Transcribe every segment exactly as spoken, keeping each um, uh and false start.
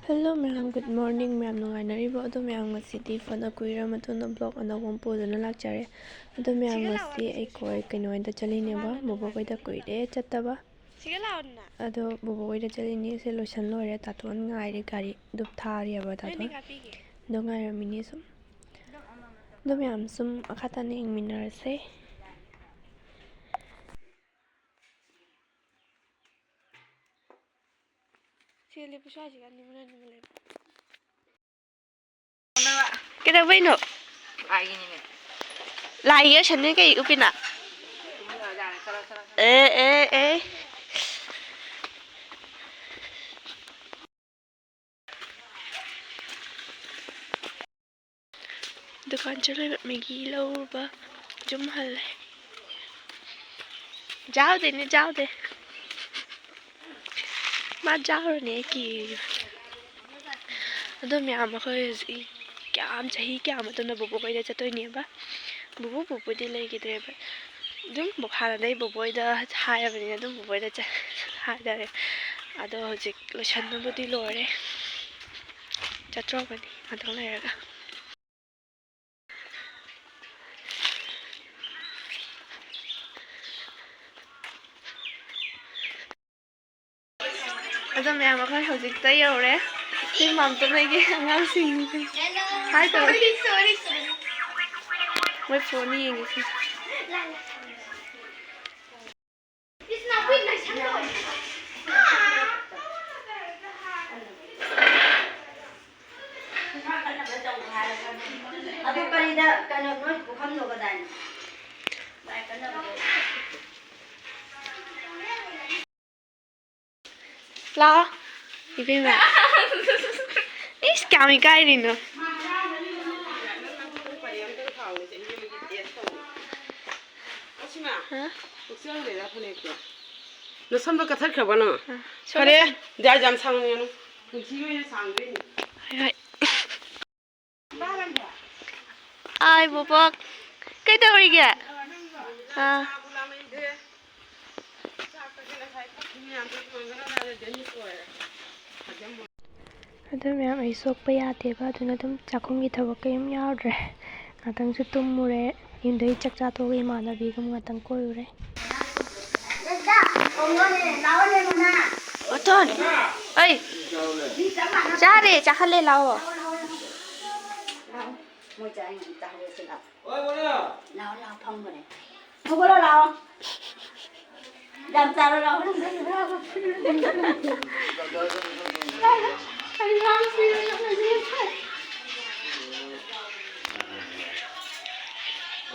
Hello ꯃꯌꯥꯝ, good morning꯫ ꯃꯌꯥꯝ ꯅꯨꯡꯉꯥꯏꯅꯔꯤꯕꯣ? ꯑꯗꯣ ꯃꯌꯥꯝ, ꯉꯁꯤꯗꯤ ꯐꯅ ꯀꯨꯏꯔ ꯃꯇꯨꯡꯗ vlog ꯑꯅꯧꯕ ꯑꯃ ꯄꯨꯗꯨꯅ ꯂꯥꯛꯆꯔꯦ꯫ ꯑꯗꯣ ꯃꯌꯥꯝ, ꯉꯁꯤ ꯑꯩꯈꯣꯏ ꯀꯩꯅꯣ ꯍꯣꯏꯗ ꯆꯠꯂꯤꯅꯦꯕ, ꯕꯣꯕꯣꯛ ꯍꯣꯏꯗ ꯀꯨꯏꯔꯦ ꯆꯠꯇꯕ꯫ ꯁꯤꯒ ꯂꯥꯛꯑꯣꯗꯅ꯫ ꯑꯗꯣ ꯕꯣꯕꯣꯛ ꯍꯣꯏꯗ ꯆꯠꯂꯤꯅꯦ꯫ ꯁꯦ ꯂꯣꯏꯁꯟ ꯂꯣꯏꯔꯦ, ꯇꯥꯇꯣꯟ ꯉꯥꯏꯔꯦ, ꯒꯥꯔꯤ ꯗꯨꯞ ꯊꯥꯔꯤꯑꯕ ꯇꯥꯇꯣꯟ꯫ ꯑꯗꯣ ꯉꯥꯏꯔꯝꯃꯤꯅꯦ ꯁꯨꯝ꯫ ꯑꯗꯣ ꯃꯌꯥꯝ ꯁꯨꯝ ꯃꯈꯥ ꯇꯥꯅ ꯌꯦꯡꯃꯤꯟꯅꯔꯁꯦ꯫ ꯁꯤ ꯂꯦꯞꯄ ꯁ꯭ꯋꯥꯏꯁꯤꯒ ꯅꯤꯃꯨꯅ ꯅꯤꯃꯨ ꯂꯩꯕ꯫ ꯀꯩꯗꯧꯕꯩꯅꯣ? ꯂꯥꯏꯒꯤ ꯌꯦꯡꯁꯟꯗꯣꯏ ꯀꯩ ꯎꯞꯄꯤꯅ? ꯑꯦ, ꯑꯦ, ꯑꯦ꯫ ꯗꯨꯀꯥꯟ ꯆꯠꯂꯨꯏꯕ, ꯃꯦꯒꯤ ꯂꯧꯔꯨꯕ, ꯌꯨꯝ ꯍꯜꯂꯦ꯫ ꯌꯥꯎꯗꯦꯅꯦ, ꯌꯥꯎꯗꯦ꯫ ꯃꯥ ꯌꯥꯎꯔꯅꯤ, ꯑꯩ ꯀꯤꯔꯤꯕ꯫ ꯑꯗꯣ ꯃꯌꯥꯝ, ꯑꯩꯈꯣꯏ ꯍꯧꯖꯤꯛ ꯀꯌꯥꯝ, ꯆꯍꯤ ꯀꯌꯥ ꯃꯇꯨꯡꯗ ꯕꯣꯕꯣꯛ ꯍꯣꯏꯗ ꯆꯠꯇꯣꯏꯅꯦꯕ꯫ ꯕꯣꯕꯣꯛ ꯄꯨꯄꯨꯗꯤ ꯂꯩꯈꯤꯗ꯭ꯔꯦꯕ꯫ ꯑꯗꯨꯝ ꯕꯣ-, ꯍꯥꯟꯅꯗꯩ ꯕꯣꯕꯣꯛ ꯍꯣꯏꯗ ꯍꯥꯏꯔꯕꯅꯤꯅ ꯑꯗꯨꯝ ꯕꯣꯕꯣꯛ ꯍꯣꯏꯗ ꯆꯠ-, ꯍꯥꯏꯇꯥꯔꯦ꯫ ꯑꯗꯣ ꯍꯧꯖꯤꯛ ꯂꯣꯏꯁꯟꯕꯕꯨꯗꯤ ꯂꯣꯏꯔꯦ꯫ ꯆꯠꯇ꯭ꯔꯣꯕꯅꯤ ꯉꯥꯛꯇꯪ ꯂꯩꯔꯒ꯫ ꯑꯗꯣ ꯃꯌꯥꯝ, ꯑꯩꯈꯣꯏ ꯍꯧꯖꯤꯛꯇ ꯌꯧꯔꯦ꯫ ꯁꯤ ꯃꯥꯝꯇꯣꯟ ꯍꯣꯏꯒꯤ ꯑꯉꯥꯡꯁꯤꯡꯅꯤ꯫ ꯍꯥꯏ ꯇꯧꯔꯦ꯫ ꯃꯣꯏ ꯐꯣꯟ ꯌꯦꯡꯉꯤꯁꯦ꯫ ꯑꯗꯨ ꯀꯔꯤꯗ ꯀꯩꯅꯣ ꯅꯣꯏ ꯄꯨꯈꯝꯗꯣ ꯀꯗꯥꯏꯅꯣ? ꯂꯥꯛꯑꯣ, ꯏꯕꯦꯝꯃ꯫ ꯏꯁ, ꯀꯌꯥꯝ ꯏꯀꯥꯏꯔꯤꯅꯣ? ꯍꯥ? ꯅꯁꯝꯗꯣ ꯀꯛꯊꯠꯈ꯭ꯔꯕ ꯅꯪ? ꯑ, ꯁꯣꯝꯗ ꯐꯔꯦ, ꯌꯥꯝ ꯁꯥꯡꯍꯟꯒꯅꯨ꯫ ꯄꯨꯟꯁꯤꯒꯤ ꯑꯣꯏꯅ ꯁꯥꯡꯗꯣꯏꯅꯤ꯫ ꯍꯣꯏ, ꯍꯣꯏ꯫ ꯑꯥꯏ, ꯕꯣꯕꯣꯛ꯫ ꯀꯩꯗꯧꯔꯤꯒꯦ? ꯑꯥ꯫ ꯑꯗꯨ ꯃꯌꯥꯝ ꯑꯩ ꯁꯣꯛꯄ ꯌꯥꯗꯦꯕ, ꯑꯗꯨꯅ ꯑꯗꯨꯝ ꯆꯥꯛꯈꯨꯝꯒꯤ ꯊꯕꯛ ꯀꯔꯤꯝ ꯌꯥꯎꯗ꯭ꯔꯦ꯫ ꯉꯥꯛꯇꯪꯁꯨ ꯇꯨꯝꯃꯨꯔꯦ꯫ ꯌꯨꯝꯗꯒꯤ ꯆꯥꯛ ꯆꯥꯊꯣꯛꯑꯒ ꯏꯃꯥꯟꯅꯕꯤꯒ ꯑꯃꯨꯛ ꯉꯥꯛꯇꯪ ꯀꯣꯏꯔꯨꯔꯦ꯫ ꯑꯣꯊꯣꯟ, ꯑꯩ ꯆꯥꯔꯦ, ꯆꯥꯈꯠꯂꯦ, ꯂꯥꯛꯑꯣ꯫ ꯃꯣꯏ ꯆꯥ ꯌꯦꯟ ꯑꯝꯇ ꯍꯧꯔꯁꯤ ꯂꯥꯛꯑꯣ꯫ ꯂꯥꯛꯑꯣ, ꯂꯥꯛꯑꯣ, ꯐꯝꯈꯔꯦ꯫ ꯍꯧꯒꯠꯂꯣ, ꯂꯥꯛꯑꯣ꯫ ꯌꯥꯝ ꯆꯥꯔꯣ, ꯂꯥꯛꯑꯣ꯫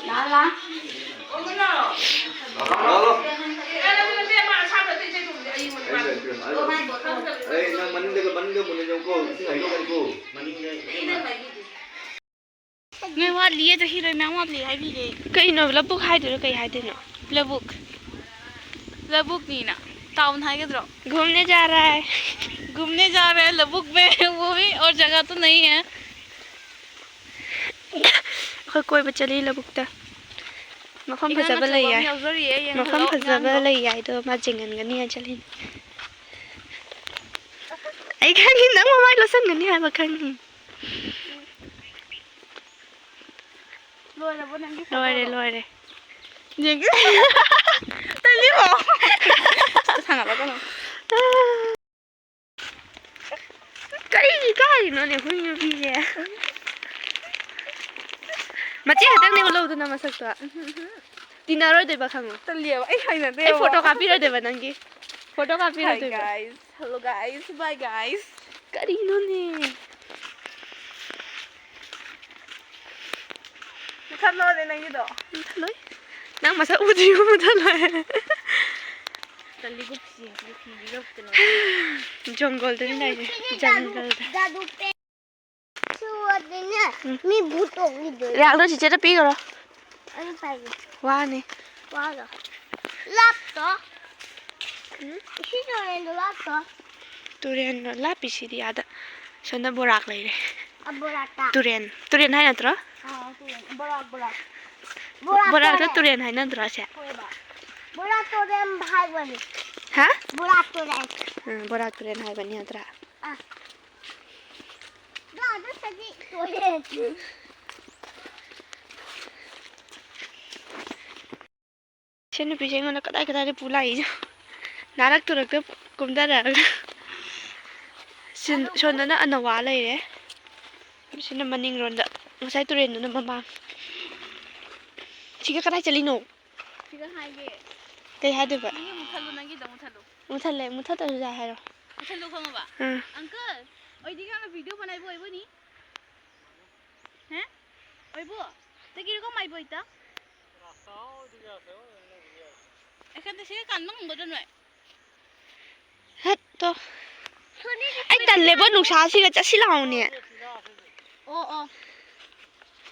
ꯂꯥꯛꯑꯣ, ꯂꯥꯛꯑꯣ꯫ ꯑꯩ ꯅꯪ ꯃꯅꯤꯡꯗꯒ, ꯃꯅꯤꯡꯗ ꯃꯨꯟꯅ ꯌꯦꯡꯉꯨꯀꯣ, ꯏꯁꯤꯡ ꯍꯩꯗꯣꯛꯀꯅꯤꯀꯣ꯫ ꯃꯅꯤꯡꯗ꯫ ꯅꯣꯏ ꯋꯥꯠꯂꯤꯌꯦ, ꯆꯍꯤ ꯂꯣꯏ ꯃꯌꯥꯝ ꯋꯥꯠꯂꯤ ꯍꯥꯏꯕꯤꯔꯦ꯫ ꯀꯩꯅꯣ ꯂꯧꯕꯨꯛ ꯍꯥꯏꯗꯣꯏꯔꯣ ꯀꯩ ꯍꯥꯏꯗꯣꯏꯅꯣ? ꯂꯧꯕꯨꯛ꯫ ꯂꯧꯕꯨꯛꯅꯤꯅ ꯇꯥꯎꯟ ꯍꯥꯏꯒꯗ꯭ꯔꯣ? घूमने जा रहा है꯫ घूमने जा रहा है, ꯂꯧꯕꯨꯛ में वो भी, और जगह तो नहीं है꯫ ꯑꯩꯈꯣꯏ ꯀꯣꯏꯕ ꯆꯠꯂꯤ ꯂꯧꯕꯨꯛꯇ꯫ ꯃꯐꯝ ꯏꯅꯥꯛꯅ ꯐꯖꯕ ꯂꯩ ꯊꯧꯕ ꯑꯃ ꯍꯥꯏ꯫ ꯌꯥꯎꯖꯔꯤꯌꯦ, ꯃꯐꯝ ꯌꯦꯡꯍꯜꯂꯣ ꯐꯖꯕ ꯏꯅꯥꯛꯗꯣ꯫ ꯂꯩ ꯍꯥꯏꯗꯣ ꯃꯥ ꯆꯦꯡꯍꯟꯒꯅꯤ ꯍꯥꯏ ꯆꯠꯂꯤꯅꯤ꯫ ꯑꯩ ꯈꯪꯉꯤ ꯅꯪ ꯃꯃꯥꯏ ꯂꯣꯠꯁꯟꯒꯅꯤ ꯍꯥꯏꯕ ꯈꯪꯉꯤ꯫ ꯂꯣꯏꯔꯕꯣ ꯅꯪꯒꯤ ꯂꯣꯏꯔꯦ, ꯐꯣꯇꯣꯗꯣ? ꯂꯣꯏꯔꯦ꯫ ꯌꯦꯡꯒꯦ꯫ ꯇꯜꯂꯤꯕꯣ? ꯁꯥꯟꯅꯕ ꯀꯩꯅꯣ꯫ ꯀꯔꯤ ꯏꯀꯥꯏꯔꯤꯅꯣꯅꯦ ꯍꯨꯏ ꯅꯨꯄꯤꯁꯦ? ꯃꯆꯦ ꯈꯛꯇꯪꯅꯦꯕ ꯂꯧꯗꯨꯅ ꯃꯁꯛꯇꯣ꯫ ꯇꯤꯟꯅꯔꯣꯏꯗꯣꯏꯕ ꯈꯪꯉꯣ꯫ ꯇꯜꯂꯤꯌꯦꯕ, ꯑꯩ ꯍꯩꯅꯗꯦꯕ꯫ ꯑꯩ ꯐꯣꯇꯣ ꯀꯥꯞꯄꯤꯔꯣꯏꯗꯣꯏꯕ ꯅꯪꯒꯤ꯫ Photo Hi ꯀꯥꯞꯄꯤꯔꯣꯏꯗꯣꯏꯕ꯫ Guys, hello guys, bye guys꯫ ꯀꯔꯤꯅꯣꯅꯦ? ꯃꯨꯊꯠꯂꯣꯅꯦ ꯅꯪꯒꯤꯗꯣ꯫ ꯃꯨꯊꯠꯂꯣꯏ꯫ ꯅꯪ ꯃꯁꯛ ꯎꯗ꯭ꯔꯤꯕ ꯃꯨꯊꯠꯂꯣꯏ꯫ ꯇꯜꯂꯤꯕꯨ ꯐꯤ, ꯐꯤ ꯀꯩꯅꯣ꯫ ꯖꯪꯒꯜꯗꯅꯤ ꯂꯩꯔꯤꯁꯦ, ꯖꯪꯒꯜꯗ꯫ ꯖꯥꯗꯨ ꯄꯦꯟ ꯁꯨꯔꯗꯤꯅꯦ, ꯎꯝ꯫ ꯃꯤ ꯚꯨꯠ ꯇꯣꯡꯈꯤꯗꯣꯏꯅꯦ꯫ ꯔꯤꯌꯥꯛꯗꯣ ꯆꯤꯆꯦꯗ ꯄꯤꯈꯔꯣ꯫ ꯑꯩ ꯄꯥꯏꯒꯦ꯫ ꯋꯥꯅꯤ꯫ ꯋꯥꯒ꯫ ꯂꯥꯞꯇꯣ꯫ ꯎꯝ? ꯏꯁꯤꯡ ꯇꯨꯔꯦꯜꯗꯣ ꯂꯥꯞꯇꯣ꯫ ꯇꯨꯔꯦꯜ ꯂꯥꯞꯄꯤꯁꯤꯗꯤ ꯑꯥꯗ꯫ ꯁꯣꯝꯗ ꯕꯣꯔꯥꯛ ꯂꯩꯔꯦ꯫ ꯑ, ꯕꯣꯔꯥꯛꯇ꯫ ꯇꯨꯔꯦꯜ꯫ ꯇꯨꯔꯦꯜ ꯍꯥꯏ ꯅꯠꯇ꯭ꯔꯣ? ꯑꯥ, ꯇꯨꯔꯦꯜ꯫ ꯕꯣꯔꯥꯛ, ꯕꯣꯔꯥꯛ꯫ ꯕꯣꯔꯥꯛ ꯕꯣꯔꯥꯛꯇ ꯇꯨꯔꯦꯜ꯫ ꯇꯨꯔꯦꯜ ꯍꯥꯏꯅꯗ꯭ꯔꯣ ꯑꯁꯦ? ꯍꯣꯏꯕ꯫ ꯕꯣꯔꯥꯛ ꯇꯨꯔꯦꯜ ꯍꯥꯏꯕꯅꯤ꯫ ꯍꯥ? ꯕꯣꯔꯥꯛ ꯇꯨꯔꯦꯜ꯫ ꯎꯝ, ꯕꯣꯔꯥꯛ ꯇꯨꯔꯦꯜ ꯍꯥꯏꯕꯅꯤ ꯅꯠꯇ꯭ꯔꯥ? ꯑꯥ꯫ ꯑꯥꯗ ꯁꯖꯤꯛ ꯇꯣꯏꯂꯦꯠ꯫ ꯁꯤ ꯅꯨꯄꯤꯁꯦ ꯑꯩꯉꯣꯟꯗ ꯀꯗꯥꯏ ꯀꯗꯥꯏꯗ ꯄꯨ ꯂꯥꯛꯏꯅꯣ? ꯅꯥꯔꯛ ꯇꯨꯔꯛꯇ ꯀꯨꯝꯊꯔꯛꯑꯒ꯫ ꯁꯤꯟ-, ꯁꯣꯝꯗꯅ ꯑꯅꯋꯥ ꯂꯩꯔꯦ꯫ ꯁꯤꯅ ꯃꯅꯤꯡꯔꯣꯝꯗ꯫ ꯉꯁꯥꯏ ꯇꯨꯔꯦꯟꯗꯨꯅ ꯃꯃꯥꯡ꯫ ꯁꯤꯒ ꯀꯗꯥꯏ ꯆꯠꯂꯤꯅꯣ? ꯁꯤꯒ ꯍꯥꯏꯒꯦ꯫ ꯀꯩ ꯍꯥꯏꯗꯣꯏꯕ? ꯅꯪꯒꯤ ꯃꯨꯠꯊꯠꯂꯨ, ꯅꯪꯒꯤꯗꯣ ꯃꯨꯠꯊꯠꯂꯨ꯫ ꯃꯨꯠꯊꯠꯂꯦ, ꯃꯨꯠꯊꯠꯇ꯭ꯔꯁꯨ ꯌꯥꯏ ꯍꯥꯏꯔꯣ꯫ ꯃꯨꯠꯊꯠꯂꯨ ꯈꯪꯉꯕ? ꯎꯝ꯫ Uncle, ꯑꯣꯏꯗꯤ ꯀꯥꯟꯅ video ꯕꯅꯥꯏꯕ ꯑꯣꯏꯕꯣꯏꯅꯤ꯫ ꯍꯦ? ꯑꯣꯏꯕꯣ? ꯇꯒꯤꯔꯒ ꯃꯥꯏꯕꯣꯏꯇ? এখান থেকে কান্না মন বোঝা নয়। ꯍꯠ, ꯇꯣ꯫ ꯑꯩ ꯇꯜꯂꯦꯕꯣ, ꯅꯨꯡꯁꯥꯁꯤꯒ ꯆꯠꯁꯤ ꯂꯥꯎꯅꯦ꯫ ꯑꯣ, ꯑꯣ꯫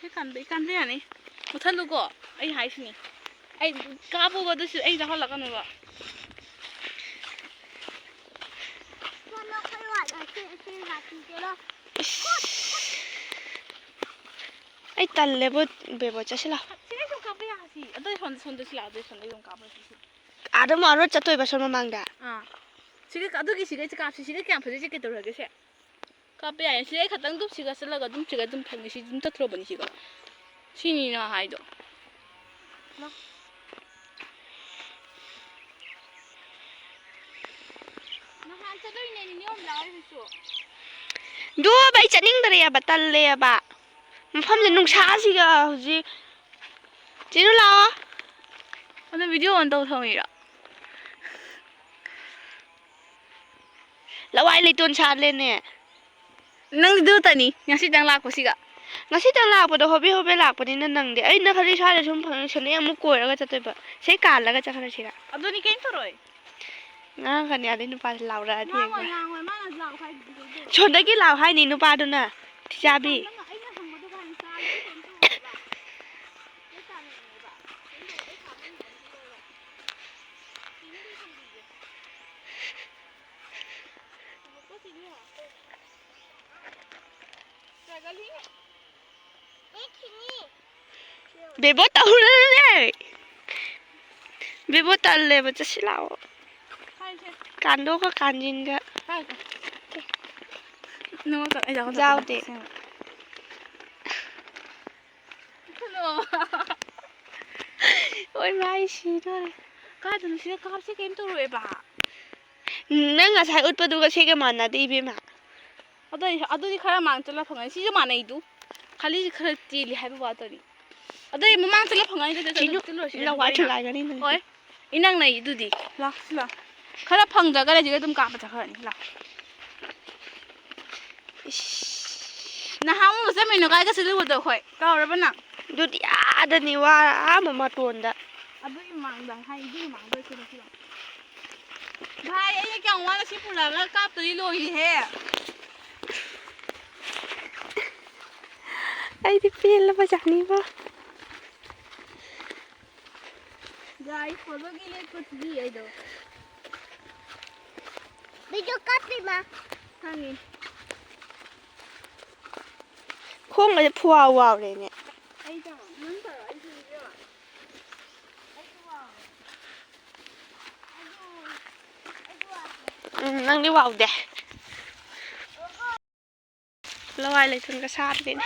ꯁꯤ ꯀꯥꯟꯕ, ꯀꯥꯟꯕ ꯌꯥꯅꯤ꯫ ꯃꯨꯠꯊꯠꯂꯨꯀꯣ꯫ ꯑꯩ ꯍꯥꯏꯁꯤꯅꯤ꯫ ꯑꯩ ꯀꯥꯞꯄꯨꯀꯣ, ꯑꯗꯨꯁꯨ ꯑꯩ ꯆꯥꯍꯜꯂꯛꯀꯅꯨꯕ꯫ ꯏꯁ꯫ ꯑꯩ ꯇꯜꯂꯦꯕꯣ, ꯕꯦꯕꯣ, ꯆꯠꯁꯤ ꯂꯥꯎ꯫ ꯁꯤꯗꯩ ꯁꯨꯝ ꯀꯥꯞꯄ ꯌꯥꯁꯤ꯫ ꯑꯗꯨꯏ ꯁꯣꯝ-, ꯁꯣꯝꯗ ꯁꯤ ꯂꯥꯛꯑꯣ, ꯑꯗꯨꯏ ꯁꯣꯝꯗ ꯁꯨꯝ ꯀꯥꯞꯄ ꯌꯥꯁꯤ꯫ ꯑꯥꯗ ꯑꯃꯨꯛ ꯑꯔꯣ ꯆꯠꯇꯣꯏꯕ ꯁꯣꯝ ꯃꯃꯥꯡꯗ? ꯑꯥ꯫ ꯁꯤꯒ, ꯑꯗꯨꯒꯤ ꯁꯤꯒ ꯀꯥꯞꯁꯤ꯫ ꯁꯤꯒ ꯀꯌꯥꯝ ꯐꯖꯩ? ꯁꯤ ꯀꯩꯗꯧꯔꯒꯦ ꯁꯦ? ꯀꯥꯞꯄ ꯌꯥꯏꯌꯦ꯫ ꯁꯤꯗ ꯑꯩ ꯈꯛꯇꯪ ꯗꯨꯞ ꯁꯤꯒ ꯆꯠꯂꯒ ꯑꯗꯨꯝ ꯁꯤꯒ ꯑꯗꯨꯝ ꯐꯪꯉꯦ꯫ ꯁꯤ ꯑꯗꯨꯝ ꯆꯠꯇ꯭ꯔꯣꯕꯅꯤ ꯁꯤꯒ꯫ ꯁꯤꯅꯤꯅ ꯍꯥꯏꯗꯣ꯫ ꯅꯍꯥꯟ ꯆꯠꯂꯨꯏꯅꯦ ꯅꯤꯅꯦ ꯑꯣꯝꯂꯥ ꯍꯣꯏꯒꯤꯁꯨ꯫ ꯑꯗꯨꯕ ꯑꯩ ꯆꯠꯅꯤꯡꯗꯔꯦꯕ, ꯇꯜꯂꯦꯕ꯫ ꯃꯐꯝꯁꯦ ꯅꯨꯡꯁꯥꯁꯤꯒ ꯍꯧꯖꯤꯛ꯫ ꯆꯦꯅꯨ ꯂꯥꯛꯑꯣ꯫ ꯑꯗꯨ video on ꯇꯧ ꯊꯝꯃꯤꯔꯣ? ꯂꯋꯥꯏ ꯂꯩꯇꯣꯟ ꯁꯥꯠꯂꯦꯅꯦ꯫ ꯅꯪꯗꯤ ꯑꯗꯨꯇꯅꯤ ꯉꯁꯤꯇꯪ ꯂꯥꯛꯄꯁꯤꯒ꯫ ꯉꯁꯤꯇꯪ ꯂꯥꯛꯄꯗꯣ ꯍꯣꯕꯦ ꯍꯣꯕꯦ ꯂꯥꯛꯄꯅꯤꯅ ꯅꯪꯗꯦ꯫ ꯑꯩꯅ ꯈꯜꯂꯤ ꯁ꯭ꯋꯥꯏꯗ ꯁꯨꯝ ꯐꯪꯉꯤ, ꯁꯤꯗꯩ ꯑꯃꯨꯛ ꯀꯣꯏꯔꯒ ꯆꯠꯇꯣꯏꯕ꯫ ꯁꯤ ꯀꯥꯜꯂꯒ ꯆꯠꯈ꯭ꯔꯁꯤꯔ? ꯑꯗꯨꯅꯤ ꯀꯩꯝ ꯇꯧꯔꯣꯏ꯫ ꯉꯔꯥꯡ ꯀꯅꯤꯌꯥꯗꯩ ꯅꯨꯄꯥꯁꯦ ꯂꯥꯎꯔꯛꯑꯗꯤ ꯉꯥꯡꯉꯣꯏ, ꯌꯦꯡꯉꯣ꯫ ꯉꯥꯡꯉꯣꯏ, ꯃꯥꯅ ꯂꯥꯎ ꯍꯥꯏꯗꯨꯗꯤ ꯀꯩꯝ ꯇꯧꯔꯣꯏ꯫ ꯁꯣꯝꯗꯒꯤ ꯂꯥꯎ ꯍꯥꯏꯅꯤ ꯅꯨꯄꯥꯗꯨꯅ꯫ ꯊꯤꯆꯥꯕꯤ꯫ ꯅꯪꯅ ꯑꯩꯅ ꯍꯪꯕꯗꯨꯒ ꯍꯥꯟꯅ ꯆꯥꯕꯗꯤ ꯀꯩꯝ ꯇꯧꯔꯣꯏꯕ꯫ ꯑꯩ ꯆꯥꯅꯤꯡꯉꯦꯕ꯫ ꯀꯩꯝ ꯇꯧꯔꯣꯏ, ꯑꯩ ꯆꯥꯕ ꯍꯪꯕꯗꯤ ꯂꯣꯏꯔꯦ꯫ ꯆꯦꯡꯗꯣ ꯑꯩ ꯊꯝꯕꯤꯒꯦ꯫ ꯊꯝꯃꯣꯀꯣ ꯆꯦꯅꯨ꯫ ꯇ꯭ꯔꯥꯏꯒꯜ ꯍꯤꯡꯉꯦ꯫ ꯕꯦꯕꯣ ꯇꯧꯔꯨꯅꯨꯅꯦ꯫ ꯕꯦꯕꯣ ꯇꯜꯂꯦꯕ, ꯆꯠꯁꯤ ꯂꯥꯛꯑꯣ꯫ ꯍꯥꯏꯁꯦ꯫ ꯀꯥꯟꯗꯣꯛꯀ ꯀꯥꯟꯖꯤꯟꯒ꯫ ꯍꯥꯏꯁꯦ꯫ ꯅꯉꯣꯟꯗ ꯑꯩ ꯌꯥꯎꯗꯕ ꯌꯥꯎꯗꯦ꯫ ꯑꯁꯦꯡꯕ꯫ ꯈꯨꯅꯣꯛ ꯑꯃ꯫ ꯑꯣꯏ ꯃꯥ, ꯑꯩ ꯁꯤꯗꯣꯔꯦ꯫ ꯀꯥꯏꯗꯅꯣ ꯁꯤꯗ ꯀꯥꯞꯁꯦ ꯀꯩꯝ ꯇꯧꯔꯣꯏꯕ꯫ ꯅꯪ ꯉꯁꯥꯏ ꯎꯠꯄꯗꯨꯒ ꯁꯤꯒ ꯃꯥꯟꯅꯗꯦ ꯏꯕꯦꯝꯃ꯫ ꯑꯗꯨ ꯑꯩ, ꯑꯗꯨꯗꯤ ꯈꯔ ꯃꯥꯡ ꯆꯠꯂ ꯐꯪꯒꯅꯤ꯫ ꯁꯤꯁꯨ ꯃꯥꯟꯅꯩꯗꯨ꯫ ꯈꯥꯂꯤꯁꯤ ꯈꯔ ꯇꯦꯜꯂꯤ ꯍꯥꯏꯕ ꯋꯥꯇꯅꯤ꯫ ꯑꯗꯨ ꯑꯩ ꯃꯃꯥꯡ ꯆꯠꯂ ꯐꯪꯒꯅꯤ꯫ ꯆꯠ-, ꯆꯠ-, ꯁꯤꯁꯨ ꯆꯠꯂꯨꯔꯁꯤ ꯂꯋꯥꯏ ꯑꯗꯨꯗꯤ꯫ ꯊꯨꯒꯥꯏꯒꯅꯤ ꯅꯪ꯫ ꯍꯣꯏ꯫ ꯏꯅꯛ ꯅꯛꯏꯗꯨꯗꯤ꯫ ꯂꯥꯛ, ꯁꯤ ꯂꯥꯛ꯫ ꯈꯔ ꯐꯪꯗ꯭ꯔꯒ ꯂꯩꯁꯤꯒ ꯑꯗꯨꯝ ꯀꯥꯞꯄ ꯆꯠꯈ꯭ꯔꯅꯤ꯫ ꯂꯥꯛ꯫ ꯏꯁ꯫ ꯅꯍꯥꯟꯃꯨꯛ ꯆꯠꯃꯤꯟꯅ ꯀꯥꯏꯒ ꯆꯠꯂꯨꯕꯗꯣ ꯑꯩꯈꯣꯏ? ꯀꯥꯎꯔꯕ ꯅꯪ? ꯑꯗꯨꯗꯤ ꯑꯥꯗꯅꯤ, ꯋꯥ ꯑꯥ ꯃꯇꯣꯟꯗ꯫ ꯑꯗꯨꯒꯤ ꯃꯃꯥꯡꯗ ꯍꯥꯏ, ꯑꯗꯨꯒꯤ ꯃꯃꯥꯡꯗ ꯑꯣꯏꯔꯁꯨ ꯂꯥꯛꯁꯤꯜꯂꯣ꯫ ꯚꯥꯏ, ꯑꯩꯅ ꯀꯌꯥꯝ ꯋꯥꯅ ꯁꯤ ꯄꯨꯔꯛꯑꯒ ꯀꯥꯞꯇꯣꯏ ꯂꯣꯏꯔꯦꯍꯦ꯫ ꯑꯩꯗꯤ ꯄꯦꯜꯂꯕ ꯖꯥꯠꯅꯤꯕꯣ꯫ ꯒꯥꯔꯤ ꯐꯣꯇꯣꯒꯤ ꯂꯦꯞꯄꯗꯨꯗꯤ ꯑꯩꯗꯣ꯫ ꯚꯤꯗꯤꯑꯣ ꯀꯥꯞꯄꯤꯃ꯫ ꯈꯪꯉꯤ꯫ ꯈꯣꯡꯒꯁꯦ ꯐꯨꯋꯥꯎ ꯋꯥꯎꯔꯦꯅꯦ꯫ ꯑꯩ ꯇꯧꯔꯣ, ꯅꯪ ꯇꯧꯔꯣ, ꯑꯩꯁꯨ ꯚꯤꯗꯤꯑꯣ꯫ ꯑꯩꯁꯨ ꯋꯥꯎꯔꯦ꯫ ꯑꯩꯁꯨ, ꯑꯩꯁꯨ ꯋꯥꯎꯔꯦ꯫ ꯎꯝ, ꯅꯪꯗꯤ ꯋꯥꯎꯗꯦ꯫ ꯂꯋꯥꯏ ꯂꯩꯊꯨꯟꯒ ꯁꯥꯠꯂꯦꯅꯦ꯫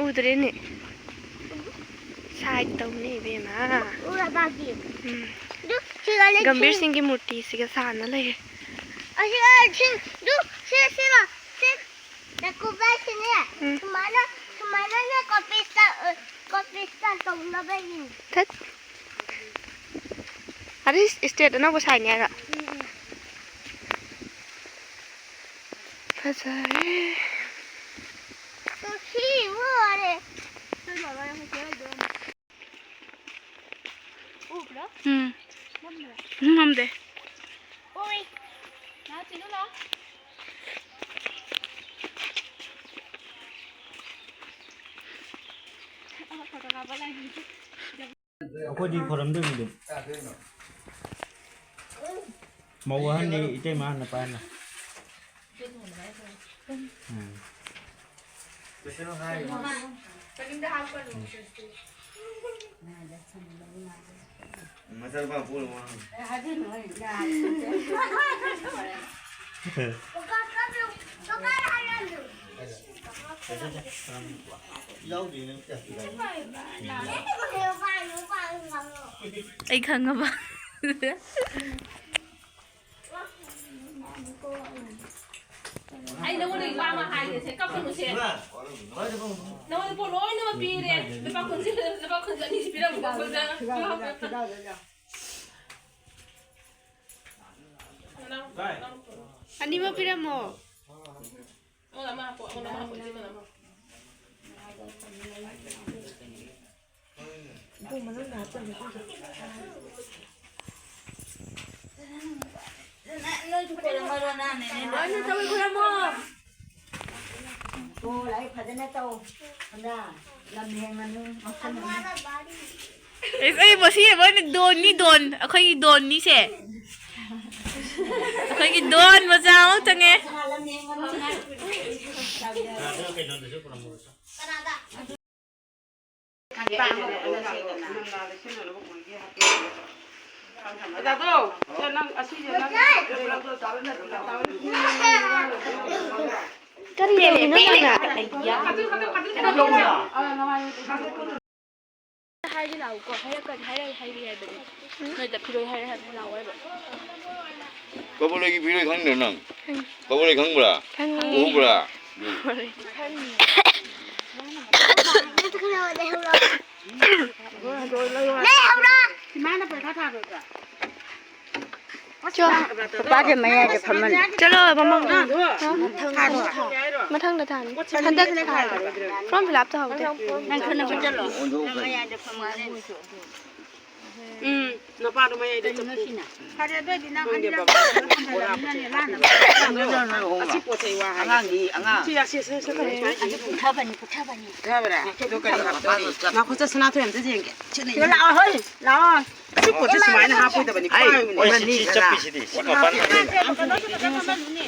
ꯎꯗ꯭ꯔꯦꯅꯦ꯫ ꯁꯥꯏꯠ ꯇꯧꯅꯦ ꯏꯕꯦꯝꯃ꯫ ꯎꯔꯕ ꯁꯤ? ꯎꯝ꯫ ꯑꯗꯨ ꯁꯤꯗ ꯂꯩ-, ꯒꯝꯚꯤꯔ ꯁꯤꯡꯒꯤ ꯃꯨꯔꯇꯤꯁꯤꯒ ꯁꯥꯟꯅ ꯂꯩꯔꯦ꯫ ꯑꯁꯤ, ꯑꯁꯤ, ꯑꯗꯨ ꯁꯤ, ꯁꯤꯔꯣ? ꯁꯤ ꯅꯥꯀꯨꯞꯄꯁꯤꯅꯦ꯫ ꯎꯝ꯫ ꯁꯨꯃꯥꯏꯅ, ꯁꯨꯃꯥꯏꯅꯅꯦ ꯀꯣꯄꯤ ꯁ꯭ꯇꯥꯏꯜ, ꯑ, ꯀꯣꯄꯤ ꯁ꯭ꯇꯥꯏꯜ ꯇꯧꯅꯕꯒꯤꯅꯤ꯫ ꯊꯠ꯫ ꯑꯗꯩ ꯏꯁꯇ꯭ꯔꯦꯠ ꯑꯅꯧꯕ ꯁꯥꯏꯅꯤ ꯍꯥꯏꯔꯣ? ꯎꯝ, ꯎꯝ꯫ ꯐꯖꯔꯦ꯫ ꯎꯕ꯭ꯔꯥ? ꯎꯝ꯫ ꯃꯝꯕ꯭ꯔꯥ? ꯎꯝ, ꯃꯝꯗꯦ꯫ ꯎꯏ꯫ ꯂꯥꯛꯑꯣ, ꯆꯤꯡꯉꯨ ꯂꯥꯛꯑꯣ꯫ ꯑꯩꯈꯣꯏꯗꯤ ꯈꯣꯏꯔꯝꯗꯣꯏꯅꯤꯗꯣ꯫ ꯃꯧ ꯑꯍꯟꯗꯤ ꯏꯇꯩꯃ ꯍꯥꯟꯅ ꯄꯥꯏꯍꯜꯂꯣ꯫ ꯎꯝ꯫ ꯃꯆꯥꯅꯨꯄꯥ ꯄꯣꯛꯂꯕ ꯋꯥꯅꯤ꯫ ꯑꯩ ꯈꯪꯉꯕ? ꯑꯩ ꯅꯉꯣꯟꯗ ꯂꯨꯄꯥ ꯑꯃ ꯍꯥꯏꯒꯦꯁꯦ, ꯀꯞꯀꯅꯨꯁꯦ꯫ ꯅꯉꯣꯟꯗ ꯄꯣꯠ ꯂꯣꯏꯅꯃꯛ ꯄꯤꯔꯦ꯫ ꯂꯨꯄꯥ ꯀꯨꯟꯁꯦ, ꯂꯨꯄꯥ ꯀꯨꯟꯁꯦ ꯑꯅꯤꯁꯤ ꯄꯤꯔꯝꯃꯨꯀꯣ, ꯀꯨꯟꯁꯦ꯫ ꯑꯅꯤꯃꯛ ꯄꯤꯔꯝꯃꯣ꯫ ꯑꯃ, ꯑꯃ ꯍꯥꯞꯄꯣ, ꯑꯃ, ꯑꯃ ꯍꯥꯞꯄꯣ, ꯏꯆꯦ, ꯑꯃ, ꯑꯃ꯫ ꯏꯕꯨꯡ ꯃꯅꯨꯡꯗ ꯍꯥꯞꯆꯜꯂꯨ, ꯏꯕꯨꯡ꯫ ꯅꯣꯏꯁꯨ ꯈꯣꯏꯔꯝꯃꯔꯣ, ꯅꯪ ꯅꯦꯅꯦ꯫ ꯂꯣꯏꯅ ꯇꯧꯏ, ꯈꯣꯏꯔꯝꯃꯣ꯫ ꯑꯣ, ꯂꯥꯏꯔꯤꯛ ꯐꯖꯅ ꯇꯧ꯫ ꯈꯪꯕ꯭ꯔꯥ? ꯂꯝ ꯍꯦꯟꯒꯅꯨ, ꯉꯥꯎꯁꯟꯅꯅꯨ꯫ ꯑꯩꯁ, ꯑꯩ ꯃꯁꯤ ꯑꯩꯈꯣꯏꯅ ꯗꯣꯟꯅꯤ, ꯗꯣꯟ꯫ ꯑꯩꯈꯣꯏꯒꯤ ꯗꯣꯟꯅꯤꯁꯦ꯫ ꯑꯩꯈꯣꯏꯒꯤ ꯗꯣꯟ ꯃꯆꯥ ꯑꯃ ꯆꯪꯉꯦ꯫ ꯂꯝ ꯍꯦꯟꯒꯅꯨ꯫ ꯀꯔꯤ ꯇꯧꯔꯤꯅꯣ ꯅꯪꯅ? ꯍꯥꯏꯒꯦ ꯂꯥꯛꯎꯀꯣ, ꯍꯥꯏꯔꯛꯀꯅꯤ, ꯍꯥꯏꯔꯛ-, ꯍꯥꯏꯔꯤ ꯍꯥꯏꯕꯅꯤ꯫ ꯅꯣꯏꯗ ꯐꯤꯔꯣꯏ ꯍꯥꯏꯔꯦ ꯍꯥꯏꯕ, ꯂꯥꯛꯑꯣ ꯍꯥꯏꯕ꯫ ꯀꯕꯣꯂꯩꯒꯤ ꯐꯤꯔꯣꯏ ꯈꯪꯗ꯭ꯔꯣ ꯅꯪ? ꯈꯪꯉꯤ꯫ ꯀꯕꯣꯂꯩ ꯈꯪꯕ꯭ꯔꯥ? ꯈꯪꯉꯤ꯫ ꯎꯕ꯭ꯔꯥ? ꯈꯪꯉꯤ꯫ ꯂꯩꯍꯧꯔꯣ꯫ ꯏꯃꯥꯅ ꯄꯩꯈꯥ ꯊꯥꯔꯣꯏꯗ꯭ꯔꯥ? ꯆꯣ, ꯄꯥꯄꯥꯒꯤ ꯃꯌꯥꯏꯗ ꯐꯝꯍꯜꯂꯨ꯫ ꯆꯠꯂꯣ, ꯃꯃꯥ꯫ ꯃꯊꯪꯗ ꯊꯥꯅꯤ꯫ ꯍꯟꯗꯛ ꯊꯥꯔꯣꯏ꯫ ꯐꯣꯔꯝ ꯐꯤꯜ ꯑꯞ ꯇꯧꯍꯧꯗꯦ꯫ ꯅꯪ ꯈꯔ ꯅꯛꯁꯤꯜꯂꯣ꯫ ꯅꯪ ꯃꯌꯥꯏꯗ ꯐꯝꯃꯣ꯫ ꯎꯝ, ꯅꯄꯥꯗꯣ ꯃꯌꯥꯏꯗ ꯆꯠꯄꯨ꯫ ꯐꯔꯦ, ꯑꯗꯨ ꯑꯣꯏꯗꯤ ꯅꯪ ꯈꯪꯗꯦ, ꯑꯅꯤꯔꯛ ꯕꯕꯥ꯫ ꯍꯟꯊꯔꯕꯅꯤꯅꯅꯦ, ꯂꯥꯟꯅ ꯑꯁꯤ ꯄꯣꯠ ꯆꯩ ꯋꯥ ꯍꯥꯏ꯫ ꯑꯉꯥꯡꯗꯤ ꯑꯉꯥꯡ꯫ ꯁꯤ, ꯑꯁꯤ, ꯑꯁꯤ, ꯑꯁꯤ, ꯑꯁꯤ꯫ ꯑꯗꯨ ꯄꯨꯊꯕꯅꯤ, ꯄꯨꯊꯕꯅꯤ꯫ ꯄꯨꯊꯕ꯭ꯔꯥ? ꯑꯗꯨ ꯀꯔꯤ ꯍꯥꯞꯇꯣꯔꯤ? ꯉꯥꯏꯈꯣ, ꯆꯠ, ꯁꯅꯥꯊꯣꯏ ꯑꯝꯇ ꯌꯦꯡꯒꯦ꯫ ꯁꯤꯗ ꯁꯤꯗ ꯌꯦꯡꯒꯦ꯫ ꯂꯥꯛꯑꯣ, ꯍꯣꯏ, ꯂꯥꯛꯑꯣ꯫ ꯑꯁꯤ ꯄꯣꯠꯁꯦ ꯁꯨꯃꯥꯏꯅ ꯍꯥꯞꯄꯣꯏꯗꯕꯅꯤ, ꯑꯩ, ꯈ꯭ꯋꯥꯏ ꯑꯣꯏꯕꯅꯤ꯫ ꯑꯩ ꯁꯤ ꯆꯠꯄꯤꯁꯤꯗꯤ, ꯁꯤ ꯃꯄꯥꯟ ꯊꯝꯃꯦ꯫ ꯁꯤ ꯃꯄꯥꯟ ꯊꯝꯃꯦ꯫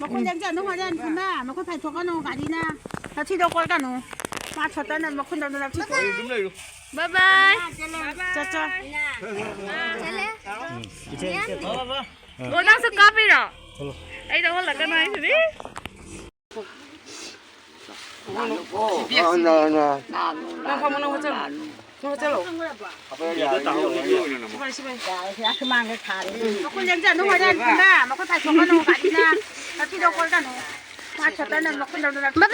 ꯃꯈꯨꯟ ꯂꯦꯡꯖꯅꯨ, ꯍꯣꯔꯦꯟ ꯈꯨꯟꯅ ꯃꯈꯨꯟ ꯐꯥꯏꯊꯣꯛꯀꯅꯨ, ꯒꯥꯔꯤꯅ ꯅꯥꯊꯤꯗꯣ ꯀꯣꯠꯀꯅꯨ꯫ ꯃꯥ ꯁꯣꯠꯇꯅ ꯃꯈꯨꯟꯗꯣ ꯑꯗꯨꯝ ꯂꯧꯊꯣꯛ꯫ ꯕꯥꯏ ꯕꯥꯏ꯫ ꯆꯠ ꯆꯠ꯫ ꯆꯠꯂꯦ꯫ ꯑꯣ, ꯅꯪꯁꯨ ꯀꯥꯞꯄꯤꯔꯣ? ꯑꯩꯗ ꯑꯣꯜꯂꯛꯀꯅꯨ ꯍꯥꯏꯁꯤꯗꯤ꯫ ꯅꯪ ꯐꯝꯃꯣ, ꯅꯪ ꯍꯣꯠꯆꯜꯂꯣ꯫ ꯅꯪ ꯍꯣꯠꯆꯜꯂꯣ꯫ ꯁꯤꯕꯥꯏ, ꯁꯤꯕꯥꯏ꯫ ꯃꯈꯨꯟ ꯂꯦꯡꯖꯅꯨ, ꯍꯣꯔꯦꯟ ꯈꯨꯟꯅ ꯃꯈꯨꯟ ꯐꯥꯏꯊꯣꯛꯀꯅꯨ, ꯒꯥꯔꯤꯅ ꯅꯥꯊꯤꯗꯣ ꯀꯣꯠꯀꯅꯨ꯫ ꯃꯥ ꯁꯣꯠꯇꯅ ꯃꯈꯨꯟꯗꯣ ꯑꯗꯨꯝ ꯂꯧꯊꯣꯛ꯫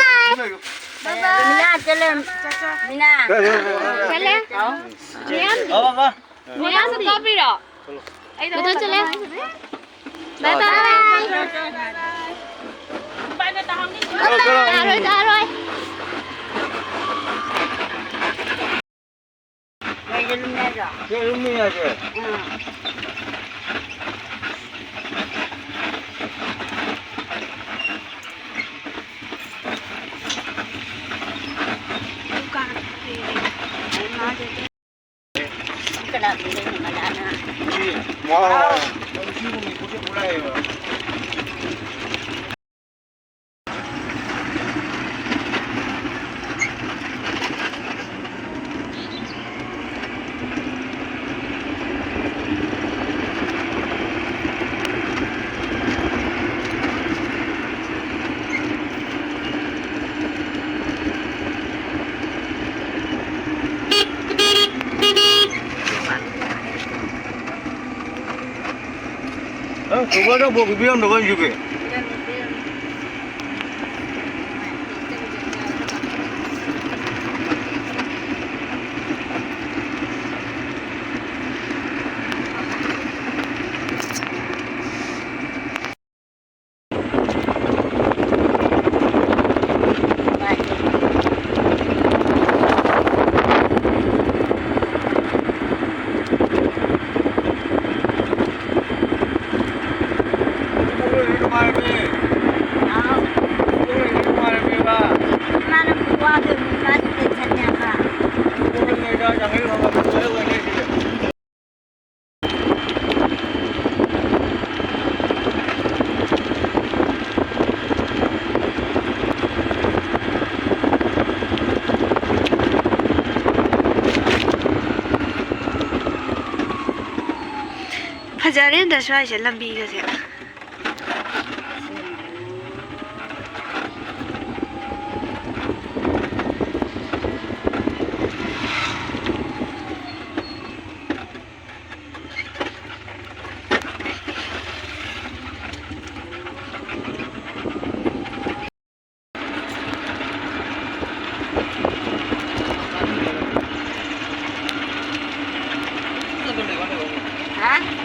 ꯕꯥꯏ ꯕꯥꯏ꯫ ꯃꯤꯅꯥ ꯆꯠꯂꯦ꯫ ꯆꯠ ꯆꯠ꯫ ꯃꯤꯅꯥ꯫ ꯆꯠꯂꯦ꯫ ꯃꯌꯥꯝ꯫ ꯃꯌꯥꯝꯁꯨ ꯀꯥꯞꯄꯤꯔꯣ? ꯑꯩꯗ ꯆꯠꯂꯦ꯫ ꯕꯥꯏ ꯕꯥꯏ꯫ ꯇꯥꯔꯣꯏ, ꯇꯥꯔꯣꯏ꯫ ꯑꯦ, ꯇꯧꯕꯗ ꯕꯣꯛ ꯄꯤꯕꯤꯔꯝꯗꯕ ꯑꯩꯁꯤꯕꯨ꯫ ꯐꯖꯔꯦꯗ ꯁ꯭ꯋꯥꯏꯁꯦ ꯂꯝꯕꯤꯒꯁꯦ꯫ ꯍꯥ?